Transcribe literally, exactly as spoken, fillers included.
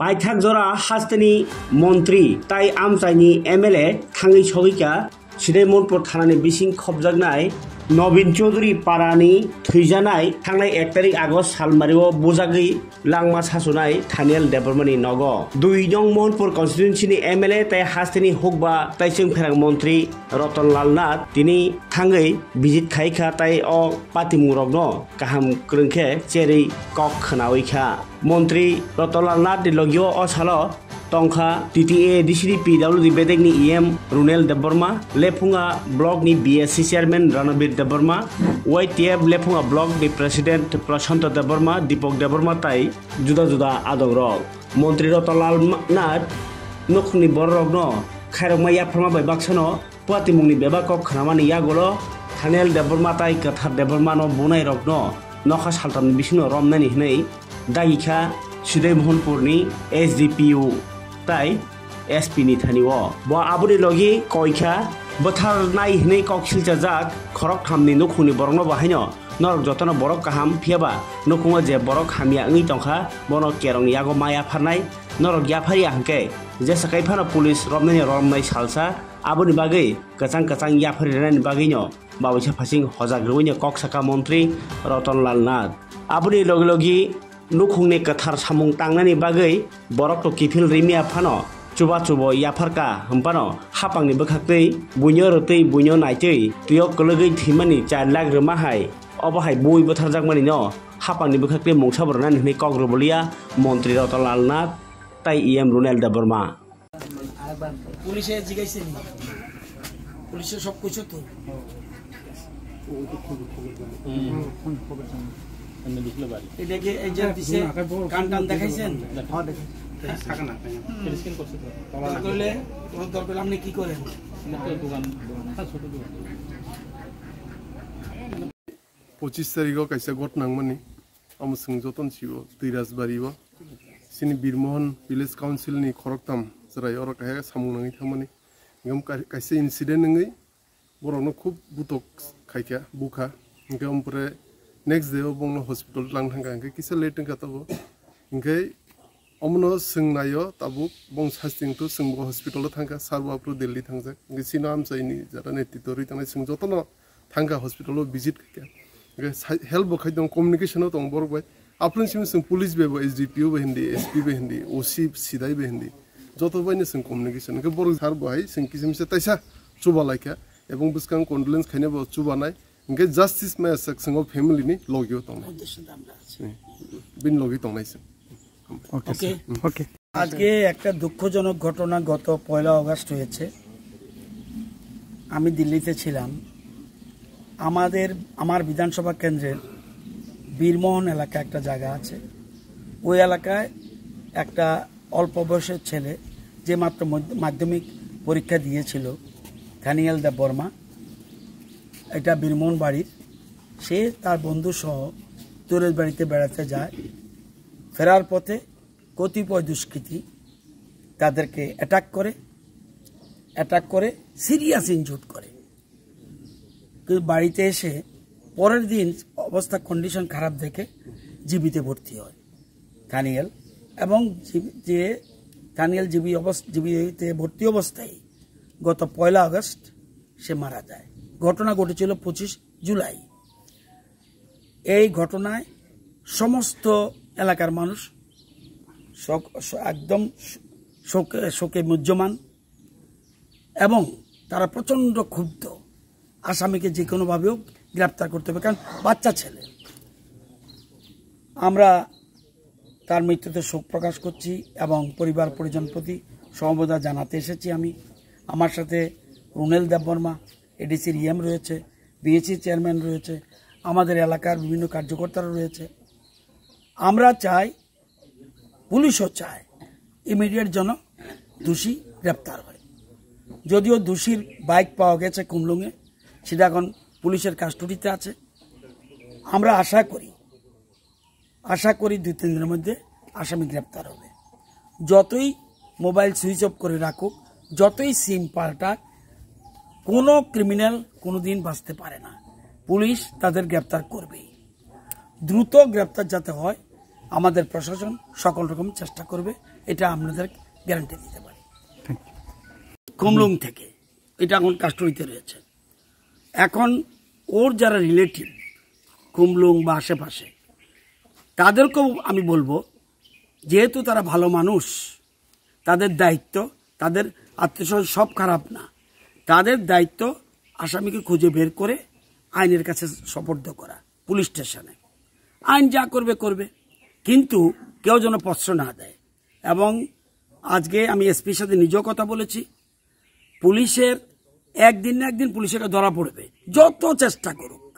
Paithak jora hasteni montri tai amchaini M L A thangwi sogwikha Sidai Monpur thanani bising khopjaknai Nobin Chaudhuri parani thwijanai thangnai ek tarik August salmario bujagwi langma sachunai Thaniel Debbarmani nogo. Dui nong Monpur constituency ni M L A tai hasteni hukba tai chwngpherang montri Ratan Lal Nath tini thangwi visit khaikha tai o patimung rokno kaham kwrwngkhe cherwi kok khwnawi kha. Montri Ratan Lal Nath ni logio o salo tongkha T T A D C D P W D bedekni E M Runel Debbarma, Lephunga block ni B S C chairman Ranabir Debbarma, Y T F Lephunga block ni president Prashanto Debbarma, Deepak Debbarma tai juda juda adongrok. Montri Ratan Lal Ma-, Nath nukhungni bororokno khairokma yapharma bai baksano Patimungni bebak kok khnamani yagulo Thaniel Debbarma tai Kwthar Debbarmano bunairokno nokha saltamni bisingno romnani hwnwi dagikha Sidai Mohanpurni S D P O tai S P ni thani-o. Bo aboni logi koikha bwtharnai hwnwi kok silchajak khoroktham ni nukhungni borokno bo haino norok jotono borok kaham, phiyaba nukhungo je borok hamya wngwi tongkha bono kerong yago ma yapharnai, norok yapharya hwnkhe jesa kai phano police romnani romnai salsa. Aboni bagwi kwchang kwchang yaphari rwnani bagwino babuisa phasing hojak rwino kok saka montri Ratan Lal Nath. Aboni logi logi nukhungni kwthar samung tangnani bagwi borokno kiphil rimiya phano chuba chubo yapharka hwnphano hapangni bwkhaktwi buino rwtwi buino naitwi twio kwlwgwi thwimani char lakh rwma hai obo hai bui bwtharjakmanino hapangni bwkhaktwi mungsa bo rwnani hwnwi kok rwbuliya montri Ratan Lal Nath tai E M Runel Debbarma. পুলিশে জিজ্ঞাসা নি? পুলিশে সব কিছু তো। এটা কি এজেন্ট দিছে? কান টান দেখাইছেন? স্ক্যান করছে তো। করলে কোনো দরকার আপনি কি করেন? দোকান, ছোট দোকান। পঁচিশ তারিখও kaisa ঘটনা nangmani, amo chwng jotono sio, Twi Rajbari o, chini Birmohon Village Council ni khoroktham chwrai oro kaisa samung nangwi thangmani. Hingke kaisa incident wngwi borokno khub butok khaikha, bukha. Hingke ompore next day o bongno hospital lang thangkha, hingke kisa late wngkha tobo. Hingke omono chwng naio tabuk, bong sasting to chwng bo hospital o thangkha, sir bo aphuru Delhi thangjak. Hingke chini amchaini jara netritwo rwi tangnai chwng jotono thangkha hospital o visit khaikha. Hingke sai-, help bo khai tong, communication o tong borok bai. Aphuru simi chwng police bai bo, S D P O bai hindi, S P bai hindi, O C sidai bai hindi. Joto bai no chwng communication. Hingke borok sir bo hai chwng kisa misa taisa chuba laikha. Ebong bwskang condolence khaina bo chubanai. Hingke justice maya sak chwng o family ni logi o tongnai. Bini logi tongnai chwng. ওকে, ওকে। স্যার। ওকে। আজকে একটা দুঃখজনক ঘটনা গত পয়লা আগস্ট হয়েছে। আমি দিল্লিতে ছিলাম। আমাদের, আমার বিধানসভা কেন্দ্রের বীরমোহন এলাকা একটা জায়গা আছে। ওই এলাকায় একটা অল্প বয়সের ছেলে, যে মাত্র মধ্য-, মাধ্যমিক পরীক্ষা দিয়েছিল, থানিয়েল দেববর্মা, এটা বীরমোহন বাড়ির, সে তার বন্ধু সহ তুরের বাড়িতে বেড়াতে যায়। ফেরার পথে কতিপয় দুষ্কৃতী তাদেরকে অ্যাটাক করে, অ্যাটাক করে সিরিয়াস ইনজুর্ড করে। কিন্তু বাড়িতে এসে পরের দিন অবস্থা কন্ডিশন খারাপ দেখে জিবিতে ভর্তি হয় থানিয়েল। এবং জি-, যে থানিয়েল জিবি অবস-, জিবিতে ভর্তি অবস্থায় গত পয়লা আগস্ট সে মারা যায়। ঘটনা ঘটেছিল পঁচিশ জুলাই। এই ঘটনায় সমস্ত এলাকার মানুষ শোক-, শো-, একদম শো-, শোকে, শোকে মুহ্যমান এবং তারা প্রচণ্ড ক্ষুব্ধ। আসামিকে যে কোনোভাবে হোক গ্রেপ্তার করতে হবে, কারণ বাচ্চা ছেলে। আমরা তার মৃত্যুতে শোক প্রকাশ করছি এবং পরিবার পরিজন প্রতি সমবেদনা জানাতে এসেছি আমি। আমার সাথে রুনেল দেববর্মা, এডিসির ইএম রয়েছে, বিএসসি চেয়ারম্যান রয়েছে, আমাদের এলাকার বিভিন্ন কার্যকর্তারা রয়েছে। আমরা চাই, পুলিশও চায়, ইমিডিয়েট যেন দোষী গ্রেপ্তার হয়। যদিও দোষীর বাইক পাওয়া গেছে কুনলুঙে, সেটা এখন পুলিশের কাস্টডিতে আছে। আমরা আশা করি, আশা করি দুই তিন দিনের মধ্যে আসামি গ্রেপ্তার হবে। যতই মোবাইল সুইচ অফ করে রাখুক, যতই সিম পাল্টাক, কোনো ক্রিমিনাল কোনোদিন বাঁচতে পারে না। পুলিশ তাদের গ্রেপ্তার করবেই। দ্রুত গ্রেপ্তার যাতে হয়, আমাদের প্রশাসন সকল রকম চেষ্টা করবে। এটা আপনাদের গ্যারান্টি দিতে পারি। খুমলুং থেকে, এটা এখন কাস্টডিতে রয়েছে। এখন ওর যারা রিলেটিভ খুমলুং বা আশেপাশে, তাদেরকেও আমি বলবো, যেহেতু তারা ভালো মানুষ, তাদের দায়িত্ব, তাদের আত্মীয় স্বজন সব খারাপ না, তাদের দায়িত্ব আসামিকে খুঁজে বের করে আইনের কাছে সোপর্দ করা, পুলিশ স্টেশনে। আইন যা করবে করবে, কিন্তু কেউ যেন প্রশ্রয় না দেয়। এবং আজকে আমি এসপির সাথে নিজেও কথা বলেছি, পুলিশের একদিন না একদিন পুলিশের কাছে ধরা পড়বে, যত চেষ্টা করুক।